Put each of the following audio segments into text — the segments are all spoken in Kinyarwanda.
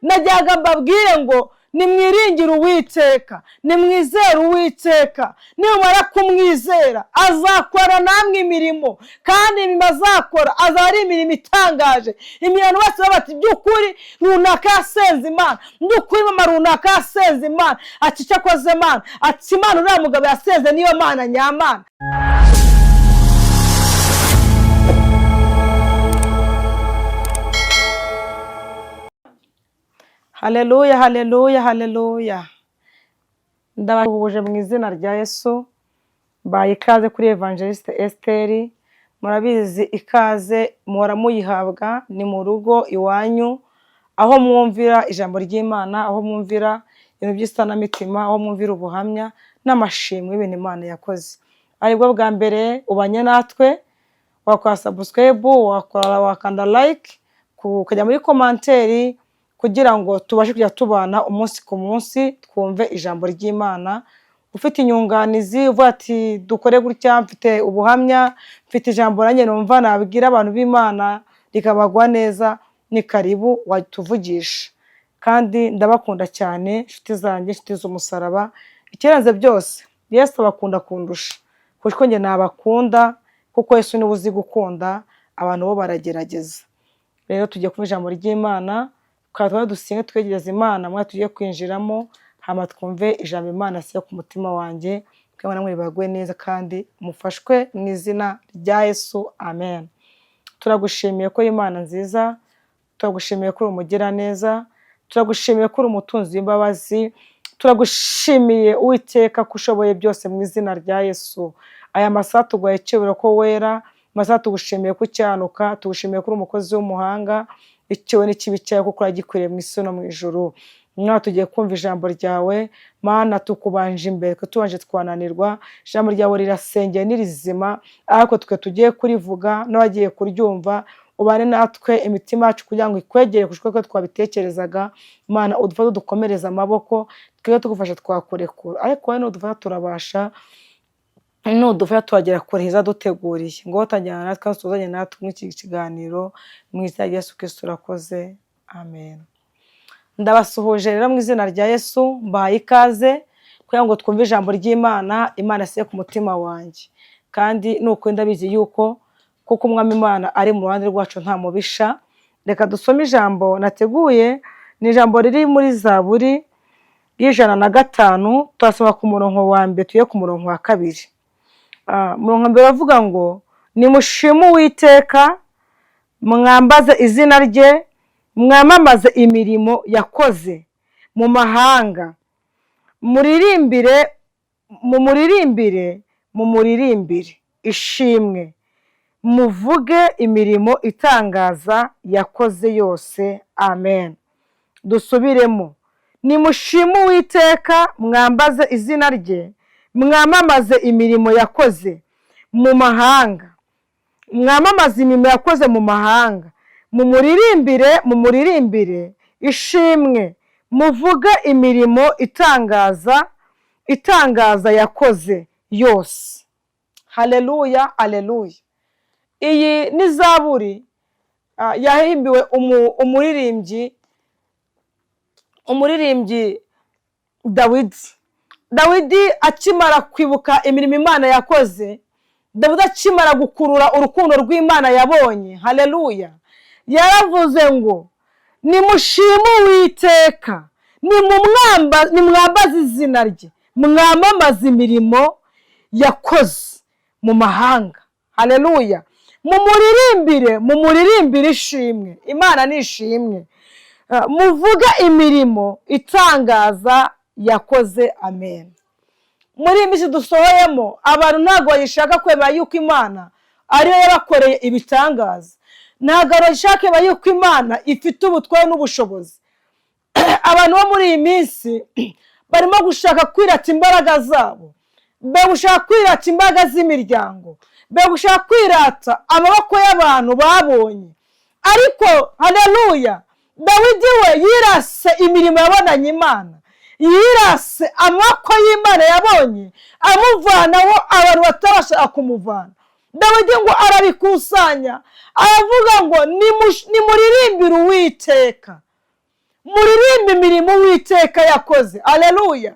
Najyaga mbabwire ngo nimwiringire Uwiteka, nimwizere Uwiteka. Nimumara kumwizera azakora namwe imirimo, kandi imirimo azakora azaba ari imirimo itangaje. Imirimo bose bati by'ukuri runaka yasenze Imana, by'ukuri mama runaka yasenze Imana, ati icyo akoze Imana, ati Imana uriya mugabo yasenze niyo Mana nyamana. Haleluya, haleluya, haleluya! Ndabahuje mu izina rya Yesu. Mbaye ikaze kuri Evangeliste Esther. Murabizi, ikaze muhora muyihabwa, ni mu rugo iwanyu, aho mwumvira ijambo ry'Imana, aho mwumvira ibintu by'isanamitima, aho mwumvira ubuhamya n'amashimwe y'ibintu Imana yakoze. Aribwo bwa mbere ubanye natwe, wakora subscribe, wakora, wakanda like, ukajya muri commentaire kugira ngo tubashe kujya tubana umunsi ku munsi, twumve ijambo ry'Imana. Ufite inyunganizi, uvuga ati dukore gutya, mfite ubuhamya, mfite ijambo nanjye numva nabwira abantu b'Imana rikabagwa neza, ni karibu watuvugisha. Kandi ndabakunda cyane, inshuti zanjye, inshuti z'umusaraba. Ikirenze byose, Yesu abakunda kundusha, kuko njye nabakunda, kuko Yesu niwe uzi gukunda abantu, bo baragerageza. Rero tugiye kumva ijambo ry'Imana, tukaba dusenga, twegereza Imana mwa tugiye kwinjiramo, hama twumve ijambo Imana asiga ku mutima wanjye, kugira namwe ribagwe neza kandi mufashwe mu izina rya Yesu, amen. Turagushimiye ko Imana nziza, turagushimiye ko uri umugiraneza, turagushimiye ko uri umutunzi w'imbabazi, turagushimiye Uwiteka ko ushoboye byose mu izina rya Yesu. Aya masaha tuguhaye icyubahiro ko wera, amasaha tugushimiye ko ucyanuka, tugushimiye ko uri umukozi w'umuhanga, icyo n'ikibi cyawe kuko uragikwiriye mu isi no mu ijuru. Mwana, tugiye kumva ijambo ryawe. Mana, tukubanje imbere, twe tubanje twananirwa. Ijambo ryawe rirasengeye, ni rizima, ariko twe tugiye kurivuga n'abagiye kuryumva, ubane natwe, imitima yacu kugira ngo ikwegere kurusha uko twabitekerezaga. Mana, udufate, dukomereze amaboko. Twebwe tugufasha twakurekura, ariko wowe nudufasha turabasha, nudufasha tuhagera kure heza duteguriye. Ngo tangira natwe, tuzanye natwe muri iki kiganiro, mu izina rya Yesu Kristo urakoze, amen. Ndabasuhuje rero mu izina rya Yesu, mbahaye ikaze kugira ngo twumve ijambo ry'Imana Imana asiye ku mutima wanjye. Kandi ni ukuri ndabizi yuko kuko Umwami Imana ari mu ruhande rwacu, nta mubisha. Reka dusome ijambo nateguye, ni ijambo riri muri Zaburi y'105. Turasoma ku murongo wa mbere tuye ku murongo wa kabiri. Umurongo wa mbere uravuga ngo: "Nimushime Uwiteka, mwambaze izina rye, mwamamaze imirimo yakoze mu mahanga, muririmbire, mumuririmbire, mumuririmbire ishimwe, muvuge imirimo itangaza yakoze yose." Amen. Dusubiremo: "Nimushime Uwiteka, mwambaze izina rye, mwamamaze imirimo yakoze mu mahanga, mwamamaze imirimo yakoze mu mahanga, mumuririmbire, mumuririmbire ishimwe, muvuge imirimo itangaza yakoze yose." Haleluya, haleluya! Iyi ni zaburi yahimbiwe umuririmbyi Dawidi. Dawidi akimara kwibuka imirimo Imana yakoze, Dawidi akimara gukurura urukundo rw'Imana yabonye, haleluya, yaravuze ngo: "Nimushime Uwiteka, nimwambaze izina rye, mwamamaze imirimo yakoze mu mahanga." Haleluya! "Mumuririmbire, mumuririmbire ishimwe." Imana ni ishimwe. Muvuge imirimo itangaza yakoze. Amen. Muri iyi minsi dusohoyemo, abantu ntabwo bagishaka kwemera yuko Imana ariyo yabakoreye ibitangaza, ntabwo bagishaka kwemera yuko Imana ifite ubutware n'ubushobozi. Abantu bo muri iyi minsi barimo gushaka kwirata imbaraga zabo, bari gushaka kwirata imbaraga z'imiryango, bari gushaka kwirata amaboko y'abantu babonye. Ariko haleluya, Dawidi we yirase imirimo yabonanye Imana, yirase amaboko y'Imana yabonye amuvanaho abantu batabasha kumuvana. Dawidi ngo arabikusanya, aravuga ngo: "Nimuririmbire Uwiteka." Muririmbe imirimo Uwiteka yakoze. Aleluya!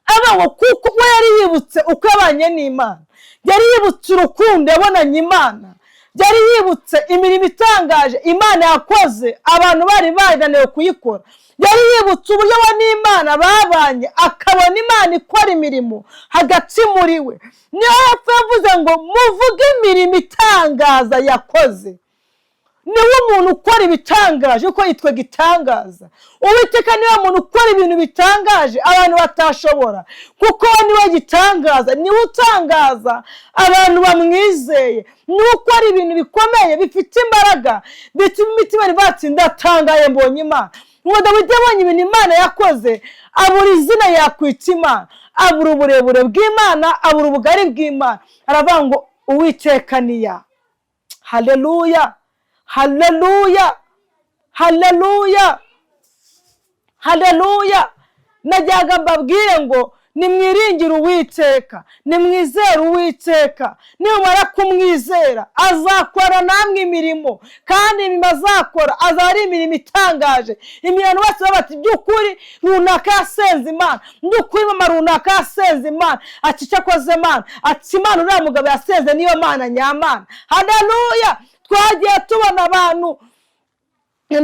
Aba ngo kuko we yari yibutse uko yabanye n'Imana, yari yibutse urukundo yabonanye Imana, yari yibutse imirimo itangaje Imana yakoze abantu bari bananiwe kuyikora, yari yibutse uburyo we n'Imana babanye, akabona Imana ikora imirimo hagati muri we. Niyo hepfo yavuze ngo muvuge imirimo itangaza yakoze. Niwe umuntu ukora ibitangaje, kuko yitwa Gitangaza. Uwiteka niwe muntu ukora ibintu bitangaje abantu batashobora, kuko we niwe gitangaza, niwe utangaza abantu bamwizeye, niwe ukora ibintu bikomeye bifite imbaraga bituma imitima ivuga ati: "Ndatangaye, mbonye Imana." Ngo Dawidi yabonye ibintu Imana yakoze, abura izina yakwita Imana, abura uburebure bw'Imana, abura ubugari bw'Imana, aravuga ngo Uwiteka ni ya. Haleluya, haleluya, haleluya, haleluya! Najyaga mbabwire ngo nimwiringire Uwiteka, nimwizere Uwiteka. Nimumara kumwizera, azakora namwe imirimo, kandi imirimo azakora azaba ari imirimo itangaje. Imirimo bose baba bati: "By'ukuri runaka yasenze Imana, by'ukuri mama runaka yasenze Imana." Ati: "Icyo akoze Imana." Ati: "Imana uriya mugabo yasenze niyo Mana nyamana." Haleluya! Twagiye tubona abantu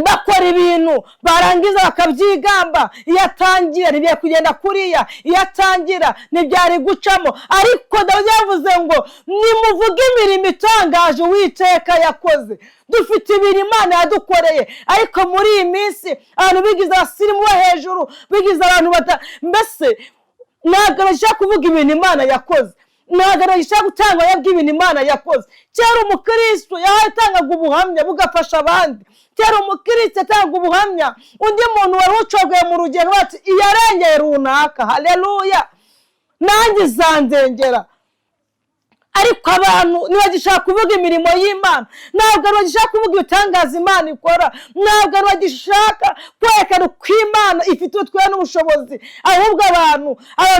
bakora ibintu, barangiza bakabyigamba. Iyo atangira ntibyari kugenda kuriya, iyo atangira ntibyari gucamo. Ariko Dawidi yavuze ngo nimuvuge imirimo itangaje Uwiteka yakoze. Dufite ibintu Imana yadukoreye, ariko muri iyi minsi abantu bigize abasirimu bo hejuru, bigize abantu bata mbese ntabwo bashaka kuvuga ibintu Imana yakoze, ntabwo bashaka gutanga ubuhamya bw'ibintu Imana yakoze. Kera umukristo yatangaga ubuhamya bugafasha abandi. Kera umukristo yatanga ubuhamya, undi muntu wari ucogoye mu rugendo bati: "Iyarengeye runaka, haleluya, nanjye izandengera." Ariko abantu ntibagishaka kuvuga imirimo y'Imana, ntabwo bagishaka kuvuga ibitangaza Imana ikora, ntabwo bagishaka kwerekana uko Imana ifite ubutware n'ubushobozi. Ahubwo abantu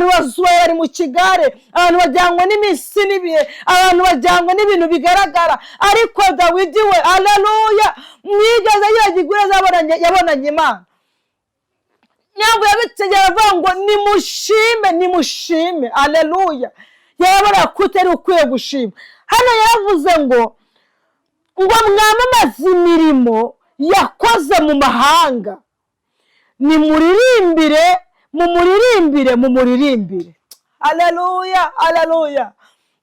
basuye bari mu kigare, abantu bajyanwa n'iminsi n'ibihe, abantu bajyanwa n'ibintu bigaragara. Ariko Dawidi we, aleluya, mwigeze yibagirwa yabonanye Imana. Ntabwo yabitegera, avuga ngo nimushime, nimushime. Aleluya! Yabona ko utari ukwiye gushima. Hano yaravuze ngo mwamamaze imirimo yakoze mu mahanga, nimuririmbire, mumuririmbire, mumuririmbire. Aleluya, aleluya!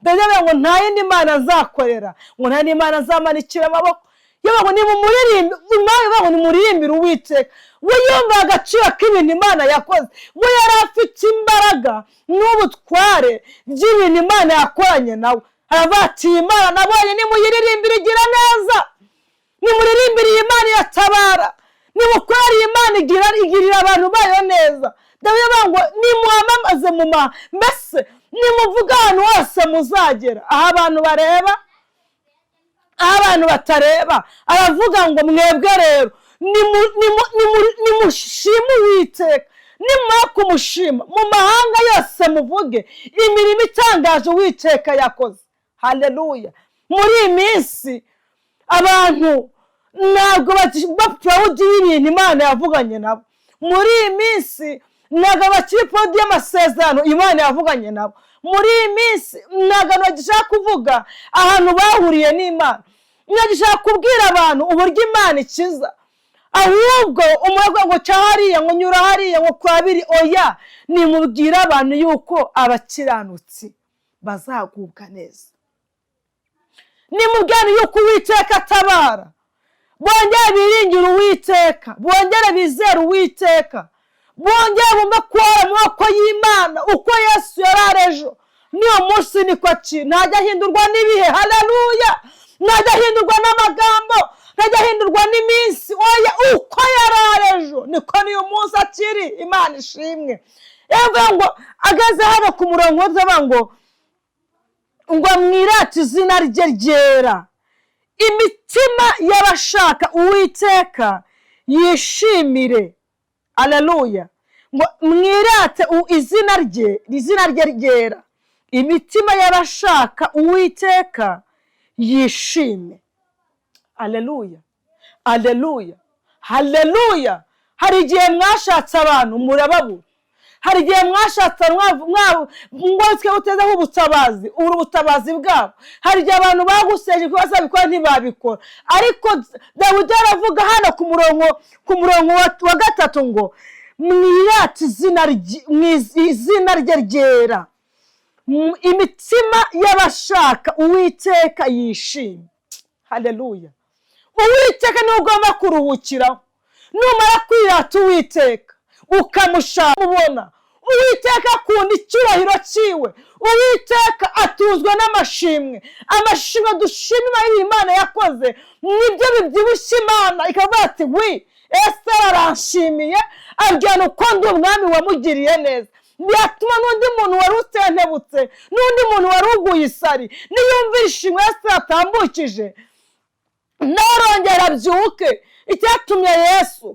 Ndavuga ngo nta yindi mana nzakorera, ngo nta yindi mana nzamanikira amaboko. Yewe, ngo nimumuririmbe Imana, ivuga ngo nimuririmbire Uwiteka. We yumva agaciro k'ibintu Imana yakoze, we yari afite imbaraga n'ubutware by'ibintu Imana yakoranye nawe. Aravuga ati: "Iyi Mana nabonye, nimuyiririmbire, igira neza. Nimuririmbire iyi Mana, iratabara. Nimukorere iyi Mana, igirira abantu bayo neza." Dawidi avuga ngo nimwamamaze mu ma mbese nimuvuge ahantu hose muzagera, aho abantu bareba, aho abantu batareba. Aravuga ngo mwebwe rero nimushime Uwiteka. Nimumara kumushima, mu mahanga yose muvuge imirimo itangaje Uwiteka yakoze. Haleluya! Muri iyi minsi abantu ntabwo ba proud y'ibintu Imana yavuganye nabo. Muri iyi minsi ntabwo bakiri proud y'amasezerano Imana yavuganye nabo. Muri iyi minsi ntabwo abantu bagishaka kuvuga ahantu bahuriye n'Imana, ntibagishaka kubwira abantu uburyo Imana ikiza. Ahubwo umurwayi ngo ca hariya, ngo nyura hariya, ngo kwa biri. Oya, nimubwire abantu yuko abakiranutsi bazagubwa neza. Nimubwire yuko Uwiteka atabara. Bongere biringire Uwiteka, bongere bizere Uwiteka, bongere bumve ko amaboko y'Imana, uko Yesu yari ari ejo niyo munsi niko akiri, ntajya ahindurwa n'ibihe. Haleluya! Ntajya ahindurwa n'amagambo, ntajya ahindurwa n'iminsi. Oya, uko yari ari ejo niko n'uyu munsi akiri. Imana ishimwe. Yavuga ngo ageze hano ku murongo uvuga ngo mwirate izina rye ryera, imitima y'abashaka Uwiteka yishimire. Aleluya! Ngo mwirate izina rye, izina rye ryera, imitima y'abashaka Uwiteka yishime. Aleluya, aleluya, haleluya! Hari igihe mwashatse abantu murababura, hari igihe mwashatse ngo twe utezeho ubutabazi, ubura ubutabazi bwabo. Hari igihe abantu baguseje ko bazabikora ntibabikora. Ariko Dawidi aravuga hano ku murongo wa 3 ngo mwirate izina rye ryera, imitima y'abashaka Uwiteka yishimye. Haleluya! Uwiteka niwe ugomba kuruhukiraho. Numara kwirata Uwiteka ukamushaka ubona Uwiteka akunda icyubahiro cyiwe. Uwiteka atuzwa n'amashimwe. Amashimwe dushima Imana yakoze nibyo bibyibushye Imana, ikavuga ati: "Wi Esiteri aranshimiye, abwira uko ndi umwami wamugiriye neza." Byatuma n'undi muntu wari utentebutse, n'undi muntu wari uguye isari, niyumva ishimwe Esiteri atambukije, narongera abyuke. Icyatumye Yesu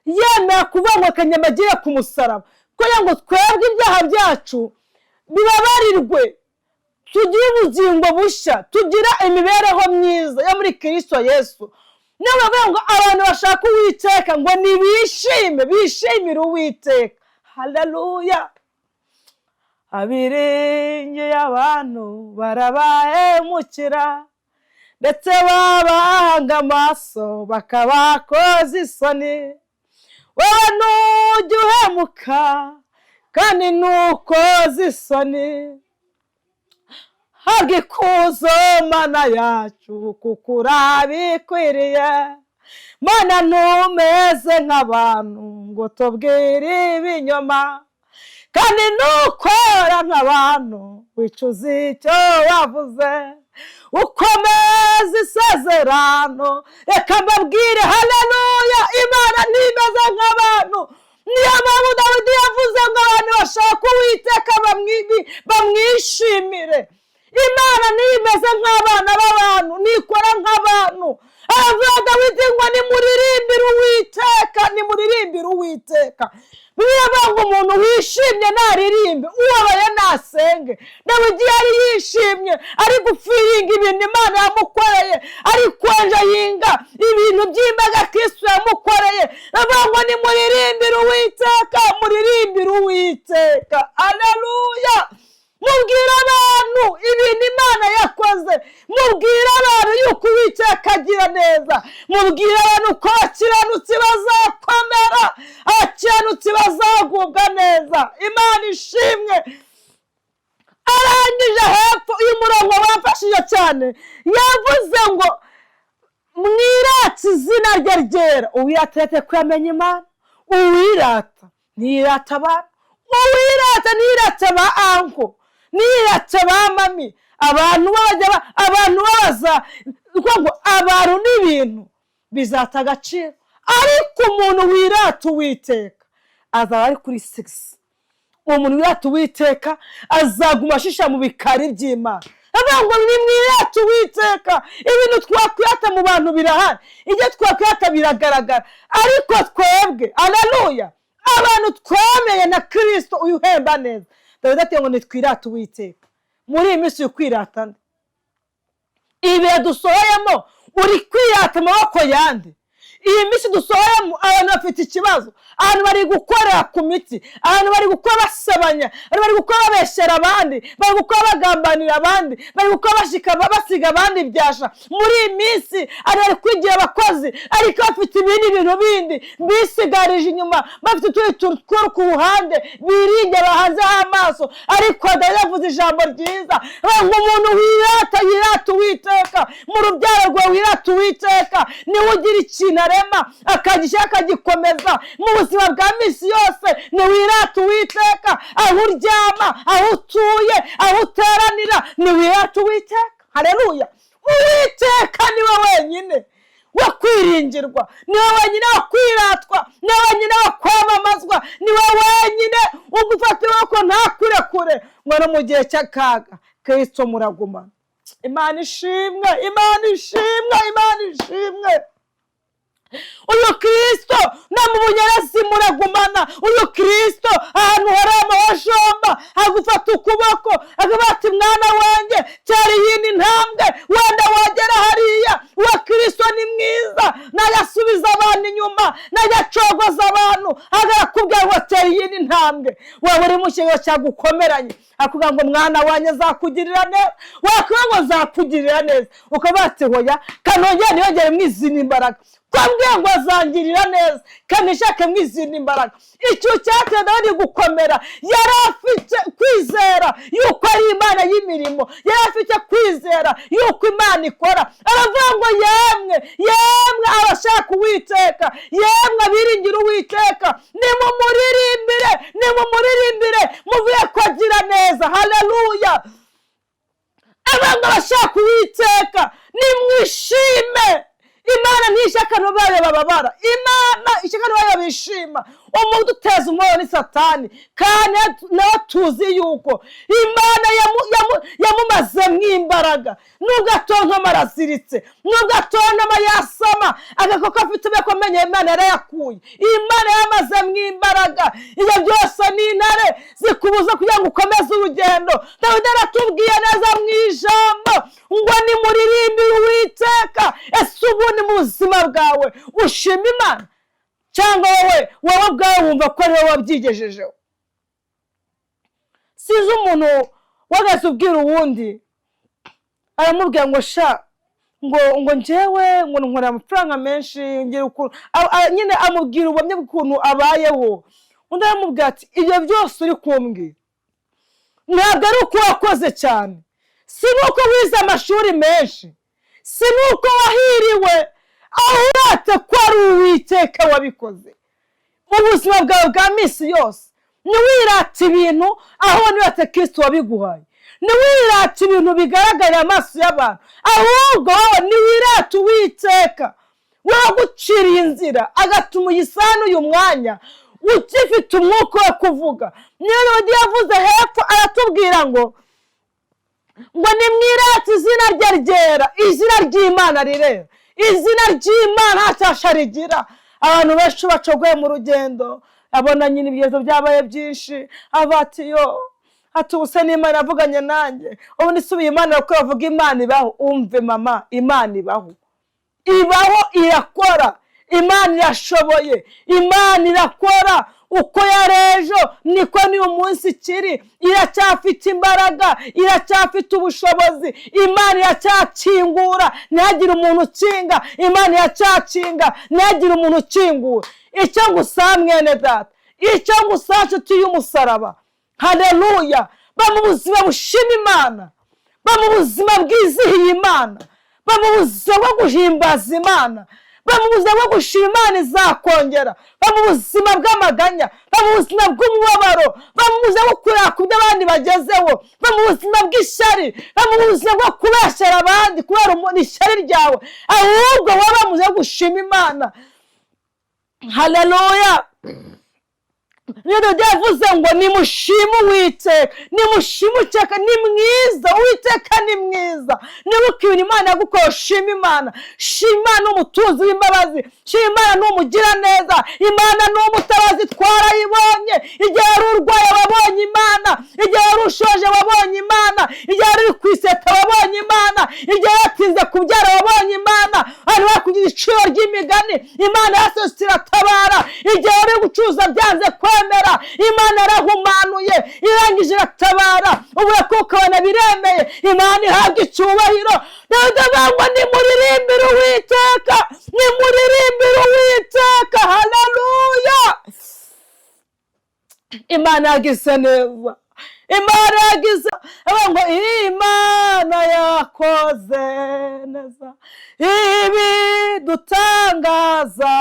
yemera kuvuga ngo akanyamagire ku musaraba, kugira ngo twebwe ibyaha byacu bibabarirwe, tugire ubugingo bushya, tugire imibereho myiza yo muri Kirisito Yesu. Niyo bavuga ngo abantu bashaka Uwiteka ngo nibishime, bishimire Uwiteka. Haleluya! Abiringiye abantu barabahemukira, ndetse babahanga amaso bakabakoza isoni. Wowe ntujya uhemuka kandi ntukoze isoni. Habwa ikuzo, Mana yacu, kuko urabikwiriye. Mana, ntumeze nk'abantu ngo tubwire ibinyoma, kandi ntukora nk'abantu wicuza icyo wavuze. Ukomeza isezerano. Reka mbabwire, haleluya, Imana ntimeze nk'abantu. Niyo mpamvu Dawidi yavuze ngo abantu bashaka Uwiteka bamwishimire. Imana ntimeze nk'abana b'abantu, ntikora nk'abantu. Aravuga Dawidi ngo nimuririmbire Uwiteka, nimuririmbire Uwiteka. Bibiliya ivuga ngo umuntu wishimye naririmbe, ubabaye nasenge. Dawidi yari yishimye, ari gufeelinga ibintu Imana yamukoreye, ari kwenjoyinga ibintu by'imbaga Kristo yamukoreye. Aravuga ngo nimuririmbire Uwiteka, muririmbire Uwiteka. Aleluya! Mubwire abantu ibintu Imana yakoze, mubwire abantu yuko Uwiteka agira neza, mubwire abantu ko abakiranutsi bazakomera, abakiranutsi bazagubwa neza. Imana ishimwe! Arangije hepfo, uyu murongo wamfashije cyane. Yavuze ngo mwirate izina rye ryera. Uwirata yate kuyamenya Imana. Uwirata ntiyirata abantu, uwirata ntiyirate ba uncle, ntiyirate ba mummy. Abantu bajya abantu babaza ngo abantu n'ibintu bizata agaciro, ariko umuntu wirata Uwiteka azaba ari kuri sigisi. Uwo muntu wirata Uwiteka azaguma ashisha mu bikari by'Imana. Avuga ngo nimwirate Uwiteka. Ibintu twakwirata mu bantu birahari, ibyo twakwirata biragaragara, ariko twebwe, aleluya, abantu twemeye na Kirisito uyu uhemba neza, Dawidi ati ngo nitwirate Uwiteka. Muri iyi minsi uri kwirata nde? Ibihe dusohoyemo uri kwirata amaboko yande? Iyi minsi dusohoyemo abantu bafite ikibazo. Abantu bari gukorera ku miti, abantu bari gukora basebanya, abantu bari gukora babeshyera abandi, bari gukora bagambanira abandi, bari gukora bashika basiga abandi ibyasha. Muri iyi minsi abantu bari kwigira abakozi, ariko bafite ibindi bintu bindi bisigarije inyuma, bafite utundi tuntu two ku ruhande birinda bahanzeho amaso. Ariko Dawidi yavuze ijambo ryiza ngo umuntu wirata yirata Uwiteka. Mu rubyaro rwawe wirata Uwiteka, niwe ugira ikintu arema akagishyira akagikomeza. Mu buzima bwa minsi yose ntiwirata Uwiteka. Aho uryama, aho utuye, aho uteranira, ntiwirata Uwiteka. Hareruya! Uwiteka niwe wenyine wo kwiringirwa, niwe wenyine wo kwiratwa, niwe wenyine wo kwamamazwa, niwe wenyine ugufata iboko ntakurekure, ngo no mu gihe cy'akaga Kirisito muragumana. Imana ishimwe! Imana ishimwe! Imana ishimwe! Uyu Kirisito no mu bunyerezi muragumana. Uyu Kirisito ahantu hari amahojomba agufata ukuboko akavuga ati: "Mwana wanjye, cyari iyindi ntambwe, wenda wagera hariya." Uwo Kirisito ni mwiza, najya asubiza abantu inyuma, najya acogoza. ababaza abantu, arakubwira ngo tera iyindi ntambwe. Waba uri mu kigo cyagukomeranye, akubwira ngo mwana wanjye azakugirira neza, wakubwira ngo nzakugirira neza, ukaba ati hoya, kanongere niyongere mu izindi mbaraga, kwambwiye ngo azangirira neza, kanishake mu izindi mbaraga. Icyo cyateye Dawidi gukomera, yari afite kwizera yuko ari Imana y'imirimo, yari afite kwizera yuko Imana ikora. Aravuga ngo yemwe, yemwe abashaka Uwiteka, yemwe abiringira Uwiteka, nimumuririmbire, nimumuririmbire, muvuye ko agira neza. Haleluya! Abantu abashaka Uwiteka nimwishime. Imana ntishaka abantu bayo bababara, Imana ishaka abantu bayo bishima. Umuntu uteza umubabaro ni Satani, kandi nawe tuzi yuko Imana yamumazemo imbaraga. Nubwo atontoma araziritse, nubwo atontoma yasama, agakoko afite ubeko amenyo Imana yarayakuye, Imana yamazemo imbaraga. Ibyo byose ni intare zikubuza kugira ngo ukomeze urugendo. Dawidi aratubwiye neza mu ijambo ngo nimuririmbire Uwiteka. Ese ubundi mu buzima bwawe ushima Imana, cyangwa wowe ubwawe wumva ko ari wowe wabyigejejeho? Sinzi umuntu wagahise ubwira uwundi, aramubwira ngo sha, ngo njyewe ngo nkorera amafaranga menshi, ngira ukuntu nyine amubwira ubuhamya bw'ukuntu abayeho. Undi aramubwira ati ibyo byose uri kumbwira ntabwo ari uko wakoze cyane, si n'uko wize amashuri menshi, si n'uko wahiriwe, aho urate ko ari Uwiteka wabikoze. Ubuzima bwawe bwa minsi yose ntiwirate ibintu, aho ntiwirate Kirisito wabiguhaye, ntiwirate ibintu bigaragarira amaso y'abantu, ahubwo wowe ntiwirate Uwiteka waguciriye inzira, agatuma uyisana uyu mwanya ugifite umwuka wo kuvuga. Niyo Dawidi yavuze hepfo, aratubwira ngo nimwirate izina rye ryera. Izina ry'Imana rirera, izina ry'Imana nta cyasha rigira. Abantu benshi bacogoye mu rugendo, abona nyine ibyezo byabaye byinshi, aba ati yo, ati ubuse n'Imana yavuganye nanjye, ubu nisubiye Imana kuko bavuga Imana ibaho. Umve mama, Imana ibaho, ibaho, irakora, Imana irashoboye, Imana irakora. Uko yari ejo niko n'uyu munsi ikiri, iracyafite imbaraga, iracyafite ubushobozi. Imana iracyakingura ntihagire umuntu ukinga, Imana iracyakinga ntihagire umuntu ukingura. Icyo ngusaba mwene data, icyo ngusaba nshuti y'umusaraba, haleluya, ba mu buzima bushima Imana, ba mu buzima bwizihiye Imana, ba mu buzima bwo guhimbaza Imana, ba mu buzima bwo gushima Imana izakongera, ba mu buzima bw'amaganya, ba mu buzima bw'umubabaro, ba mu buzima bwo kureba ku byo abandi bagezeho, ba mu buzima bw'ishyari, ba mu buzima bwo kubeshyera abandi kubera ishyari ryawe, ahubwo wowe mu buzima bwo gushima Imana. Haleluya! Niyo Dawidi yavuze ngo nimushime Uwiteka, nimushime Uwiteka, ni mwiza, Uwiteka ni mwiza. Nibuka ibintu Imana yagukoreye, shima Imana. Shima Imana ni umutunzi w'imbabazi, shima Imana ni umugiraneza, Imana ni umutabazi, twarayibonye. Igihe wari urwaye wabonye Imana, igihe wari ushoje wabonye Imana, igihe wari uri ku iseta wabonye Imana, igihe watinze kubyara wabonye Imana, abantu bakugira iciro ry'imigani, Imana yasohotse iratabara. Igihe wari uri gucuruza byanze kwemera, Imana yarahumanuye irangije iratabara, ubu ukabona biremeye. Imana ihabwa icyubahiro. Dawidi avuga ngo nimuririmbire Uwiteka, nimuririmbire Uwiteka. Haleluya! Imana yagize neza, Imana yagize, avuga ngo Imana yakoze neza ibi dutangaza,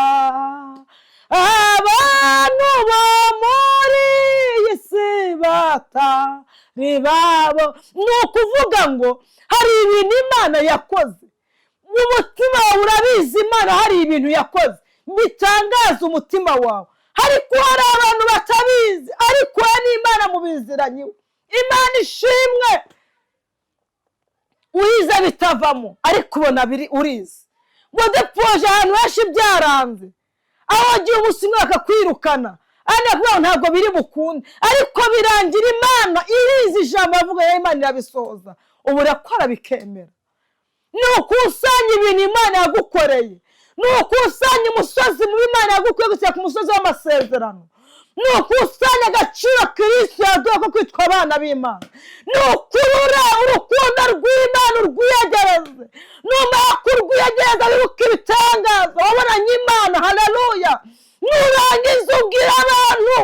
abantu bo muri iyi si batari babo. Ni ukuvuga ngo hari ibintu Imana yakoze mu mutima wawe, urabizi Imana hari ibintu yakoze bitangaza umutima wawe, ariko hari abantu batabizi, ariko we n'Imana mubiziranyiwe. Imana ishimwe. Wize bitavamo, ariko ubona biri urize ngo depoje ahantu henshi byaranze, aho wagiye umunsi umwe bakakwirukana, ariko ngo ntabwo biri bukunde, ariko birangira Imana irizi, ijambo bavuga ya Imana irabisohoza, ubu urakora bikemera. Ni ukusanya ibintu Imana yagukoreye, Nukusanya umusozi mubi Imana yagukuye gushyira ku musozi w'amasezerano. Nukusanya agaciro Kristo yaduha ko kwitwa abana b'Imana. Nukurura urukundo rw'Imana urwiyegereze. Numara kurwiyegereza wibuke ibitangaza wabonanye Imana. Haleluya! Nurangiza ubwira abantu: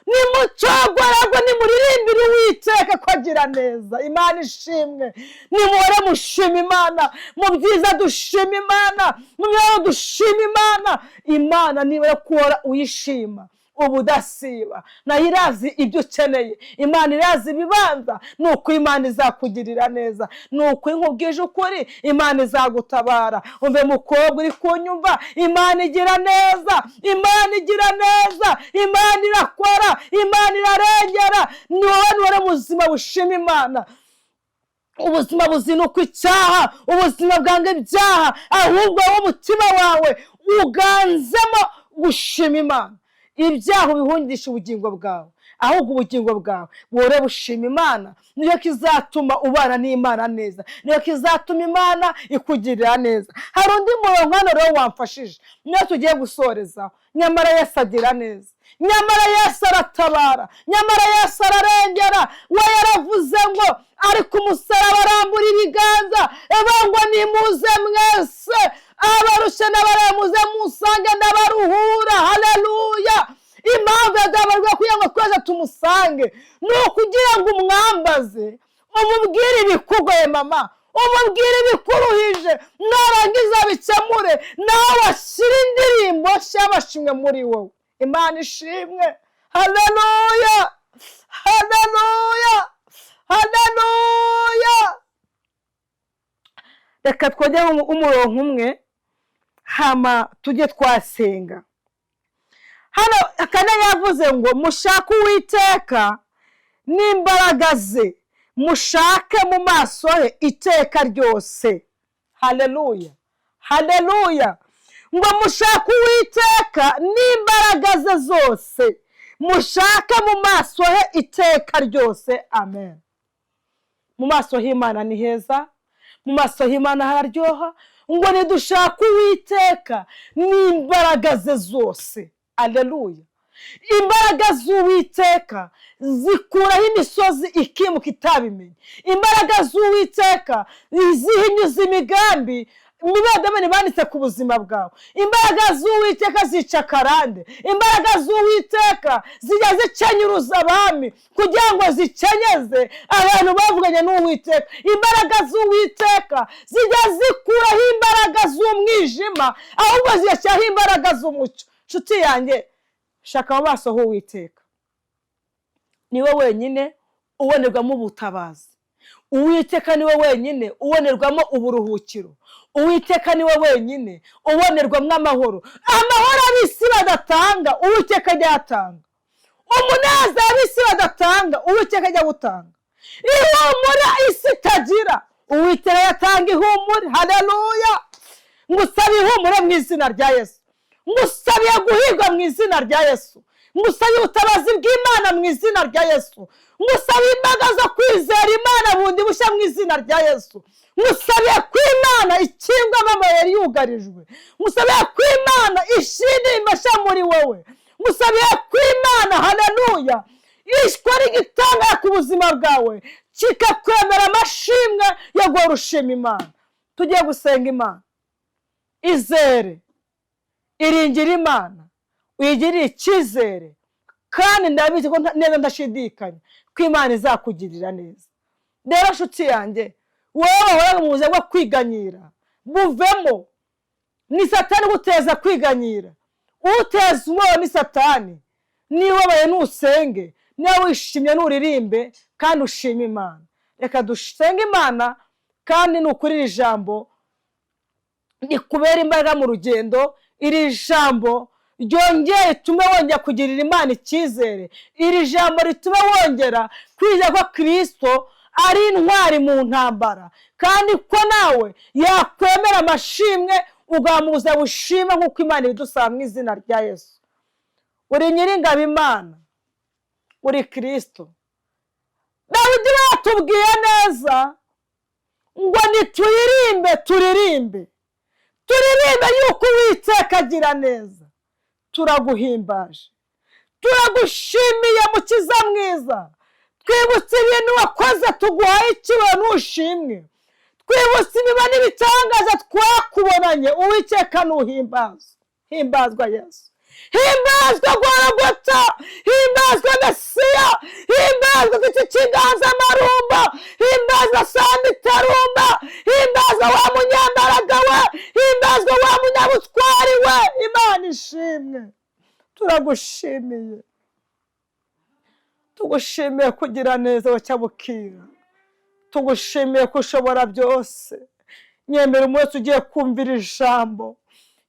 nimucogorerwe, nimuririmbire Uwiteka ko agira neza. Imana ishimwe. Nimuhore mushima Imana mu byiza, dushima Imana mu mibabaro, dushima Imana. Imana niba yo kuhora uyishima ubudasiba, nayo irazi ibyo ukeneye. Imana irazi ibibanza. Ni uko Imana izakugirira neza. Ni uko nkubwije ukuri, Imana izagutabara. Umve mukobwa uri kunyumva, Imana igira neza, Imana igira neza, Imana irakora, Imana irarengera. Ni wowe nuhore muzima bushima Imana, ubuzima buzinukwa icyaha, ubuzima bwanga ibyaha, ahubwo wowe umutima wawe uganzemo gushima Imana. Ibyaha ubihungisha ubugingo bwawe, ahubwo ubugingo bwawe buhore bushima Imana. Niyo kizatuma ubana n'Imana neza, niyo kizatuma Imana ikugirira neza. Hari undi murongo hano rero wamfashije, niyo tugiye gusorezaho. Nyamara Yesu agira neza, nyamara Yesu aratabara, nyamara Yesu ararengera. We yaravuze ngo ari ku musaraba, arambura ibiganza ngo: "Nimuze mwese abarushye n'abaremuze, musange n'abaruhura." Haleluya! Impamvu yadabarwa kugira ngo twese tumusange ni ukugira ngo umwambaze, umubwire ibikugoye mama, umubwire ibikuruhije, narangiza bikemure, nawe ashyire indirimbo nshya y'amashimwe muri wowe. Imana ishimwe. Haleluya, haleluya, haleluya! Reka twongere umurongo umwe, hama tujye twasenga. Hano kane yavuze ngo: "Mushake Uwiteka n'imbaraga ze, mushake mu maso he iteka ryose." Haleluya, haleluya! Ngo mushake Uwiteka n'imbaraga ze zose, mushake mu maso he iteka ryose. Amen. Mu maso h'Imana ni heza, mu maso h'Imana hararyoha. Ngo nidushake Uwiteka n'imbaraga ze zose. Aleluya! Imbaraga z'Uwiteka zikuraho imisozi ikimuka itabimenya. Imbaraga z'Uwiteka zihinyuza imigambi imibadamani banditse ku buzima bwawe. Imbaraga z'Uwiteka zica akarande. Imbaraga z'Uwiteka zijya zikenyuruza abami kugira ngo zikenyeze abantu bavuganye n'Uwiteka. Imbaraga z'Uwiteka zijya zikuraho imbaraga z'umwijima, ahubwo zigashyiraho imbaraga z'umucyo. Nshuti yanjye, shaka mu maso h'Uwiteka, niwe wenyine ubonerwamo ubutabazi. Uwiteka niwe wenyine ubonerwamo uburuhukiro. Uwiteka niwe wenyine ubonerwamo amahoro. Amahoro ab'isi badatanga, Uwiteka ajya ayatanga. Umunezero ab'isi badatanga, Uwiteka ajya awutanga. Ihumure isi itagira, Uwiteka yatanga ihumure. Haleluya! Ngusabe ihumure mu izina rya Yesu. Ngusabiye guhirwa mu izina rya Yesu. Ngusabiye ubutabazi bw'Imana mu izina rya Yesu. Ngusabiye imbaraga zo kwizera Imana bundi bushya mu izina rya Yesu. Ngusabiye ko Imana ikingwamo amayeri yugarijwe. Ngusabiye ko Imana ishyira indirimbo nshya muri wowe. Ngusabiye ko Imana, haleluya, ikora igitangaza ku buzima bwawe, kikakwemera amashimwe yo guhora ushima Imana. Tugiye gusenga Imana. Izere, iringire Imana, uyigirire icyizere, kandi ndabizi ko neza ndashidikanya ko Imana izakugirira neza. Rero nshuti yanjye, wowe wahoraga mu buzima bwo kwiganyira, buvemo. Ni Satani uguteza kwiganyira, uteza umubabaro ni Satani. Niba ubabaye ntusenge, niba wishimye nuririmbe kandi ushime Imana. Reka dusenge Imana, kandi ni ukuri iri jambo rikubera imbaraga mu rugendo. Iri jambo ryongere ritume wongera kugirira Imana icyizere. Iri jambo ritume wongera kwizera ko Kirisito ari intwari mu ntambara, kandi ko nawe yakwemera amashimwe, ugamuza bushima nk'uko Imana ibidusaba mu izina rya Yesu. Uri nyiringabo Imana, uri Kirisito. Dawidi batubwiye neza ngo nituririmbe, turirimbe. Turirimbe yuko Uwiteka agira neza. Turaguhimbaje, turagushimiye, Mukiza mwiza. Twibutse ibintu wakoze, tuguhaye icyubahiro n'ushimwe. Twibutse ibiba n'ibitangaza twakubonanye. Uwiteka nuhimbazwa. Himbazwa Yesu, himbazwa Gorogota, himbazwa Mesiya, himbazwa Giti cy'inganzamarumba, himbazwa Samitarumba, himbazwa wa munyambaraga we, himbazwa wa munyabutwari we. Imana ishimwe. Turagushimiye, tugushimiye kugira neza wacyabukira, tugushimiye ko ushobora byose. Nyemera umunsi ugiye kumvira ijambo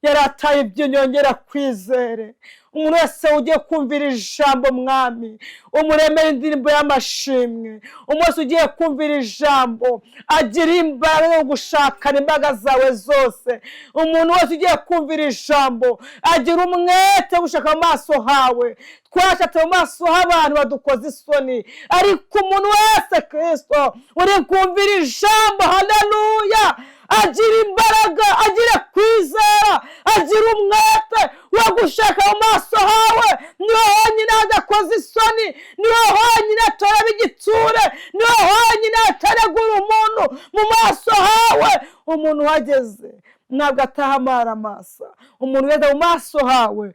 yarataye iby'inyongera kwizere. Umuntu wese ugiye kumvira ijambo, Mwami, umuremere indirimbo y'amashimwe. Umunsi ugiye kumvira ijambo agira imbaraga yo gushakana imbaraga zawe zose. Umuntu wese ugiye kumvira ijambo agira umwete wo gushaka mu maso hawe. Twashatse mu maso h'abantu badukoza isoni, ariko umuntu wese, Kirisito, uri kumvira ijambo, haleluya, agira imbaraga, agira kwizera, agira umwete wo gushaka mu maso hawe. Niho honyine hadakoze isoni, niho honyine hatoraba igitsure, niho honyine hataregura umuntu mu maso hawe. Umuntu uhageze ntabwo ataha amaramasa. Umuntu ugeze mu maso hawe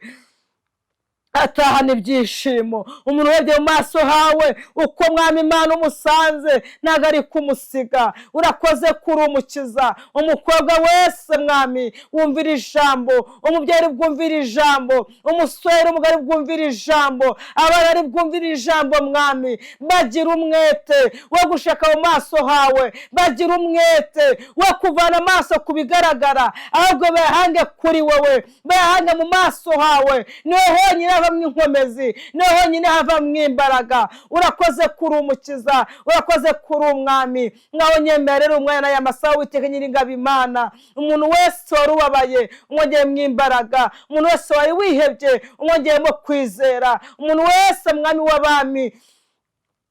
atahana ibyishimo. Umuntu urebye mu maso hawe, uko Mwami Imana umusanze, ntabwo ari kumusiga. Urakoze kuri umukiza. Umukobwa wese, Mwami, wumvira ijambo, umubyeyi bwumvira ijambo, umusore, umugore bwumvira ijambo, abana ari bwumvira ijambo, Mwami, bagira umwete wo gushaka mu maso hawe, bagira umwete wo kuvana amaso ku bigaragara, ahubwo bayahange kuri wowe, bayahange mu maso hawe. Niho honyine havamo inkomezi, niho honyine havamo imbaraga. Urakoze kuri umukiza, urakoze kuri umwami. Mwaho nyemerera umwana n'aya masaha, Witeka Nyiringabo Imana, umuntu wese wari ubabaye umwongeyemo imbaraga, umuntu wese wari wihebye umwongeyemo kwizera, umuntu wese, Mwami w'abami,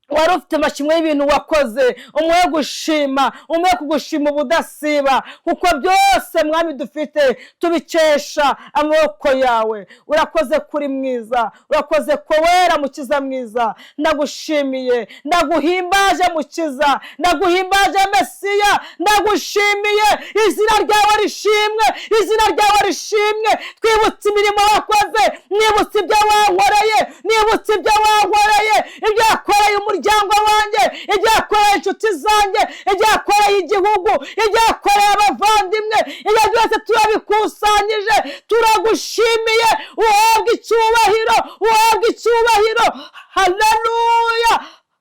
wari ufite amashimwe y'ibintu wakoze, umuhe gushima, umuhe kugushima ubudasiba, kuko byose, Mwami, dufite tubikesha amaboko yawe. Urakoze kuri mwiza, urakoze ko wera, Mukiza mwiza. Ndagushimiye, ndaguhimbaje Mukiza, ndaguhimbaje Mesiya, ndagushimiye. Izina ryawe rishimwe, izina ryawe rishimwe. Twibutse imirimo wakoze, nibutse ibyo wankoreye, nibutse ibyo wankoreye, ibyo wakoreye umuryango wanjye, ibyo yakoreye inshuti zanjye, ibyo yakoreye igihugu, ibyo yakoreye abavandimwe. Ibyo byose turabikusanyije, turagushimiye. Uhabwe icyubahiro, uhabwe icyubahiro. Haleluya,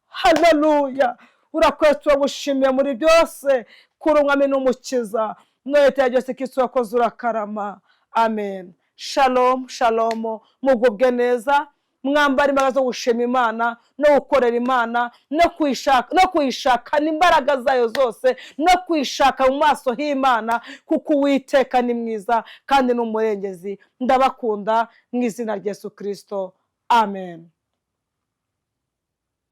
haleluya. Urakoze, turagushimiye muri byose, kuri umwami n'umukiza. None byose, Kristo, wakoze, urakarama. Amen. Shalom, shalom. Mugubwe neza, mwambara imbaraga zo gushima Imana no gukorera Imana no kuyishakana imbaraga zayo zose no kuyishaka mu maso h'Imana, kuko Uwiteka ni mwiza kandi ni umurengezi. Ndabakunda mu izina rya Yesu Kirisito. Amen.